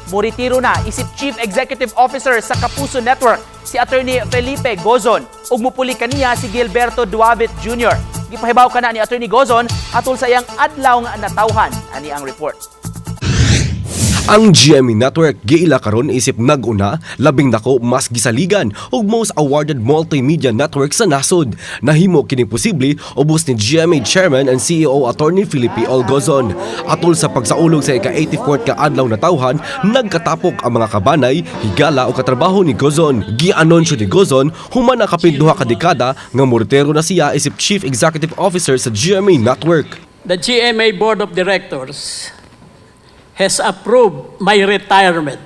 Muritiro na isip Chief Executive Officer sa Kapuso Network si Attorney Felipe Gozon ug mupuli kaniya si Gilberto Duavit Jr. Gipahibaw kana ni Attorney Gozon atol sa iyang adlaw nga natawhan. Ani ang report. Ang GMA Network giila karon isip nag-una, labing dako, mas gisaligan ug most awarded multimedia network sa nasod. Nahimo kini posible ubos ni GMA Chairman and CEO Attorney Felipe L. Gozon. Atol sa pagsaulog sa ika-84 ka adlaw natawhan, nagkatapok ang mga kabanay, higala o katrabaho ni Gozon. Gianunsyo ni Gozon human ang kapin 2 ka dekada nga muretiro na siya isip Chief Executive Officer sa GMA Network. The GMA Board of Directors has approved my retirement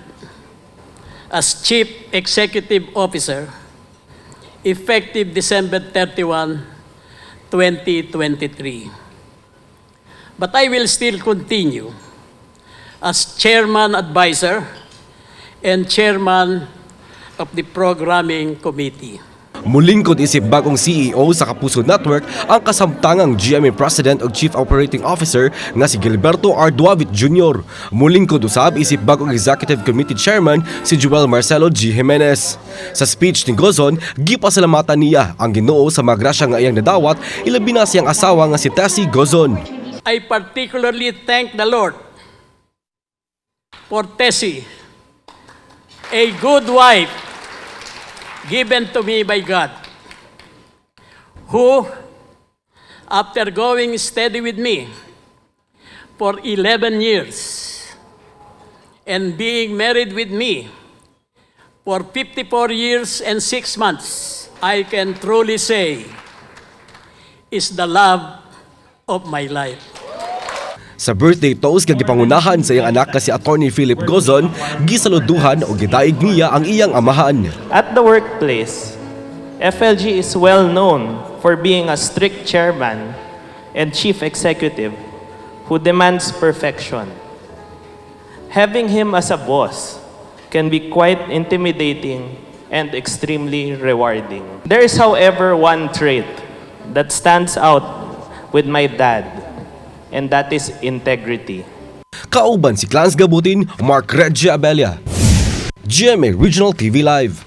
as Chief Executive Officer effective December 31, 2023. But I will still continue as Chairman Advisor and Chairman of the Programming Committee. Mulingkod isip bagong CEO sa Kapuso Network ang kasamtangang GMA President ug Chief Operating Officer nga si Gilberto R. Duavit Jr. Mulingkod usab isip bagong Executive Committee Chairman si Joel Marcelo G. Jimenez. Sa speech ni Gozon, gipasalamatan niya ang Ginoo sa mga grasya nga iyang nadawat, ilabi na siyang asawa nga si Tessie Gozon. I particularly thank the Lord for Tessie, a good wife given to me by God, who, after going steady with me for 11 years and being married with me for 54 years and 6 months, I can truly say is the love of my life. Sa birthday toast nga gipangunahan sa iyang anak nga si Attorney Philip Gozon, gisaluduhan o gidaig niya ang iyang amahan. At the workplace, FLG is well known for being a strict chairman and chief executive who demands perfection. Having him as a boss can be quite intimidating and extremely rewarding. There is, however, one trait that stands out with my dad, and that is integrity. Kauban si Clans Gabutin, Mark Reggie Abella. GMA Regional TV Live.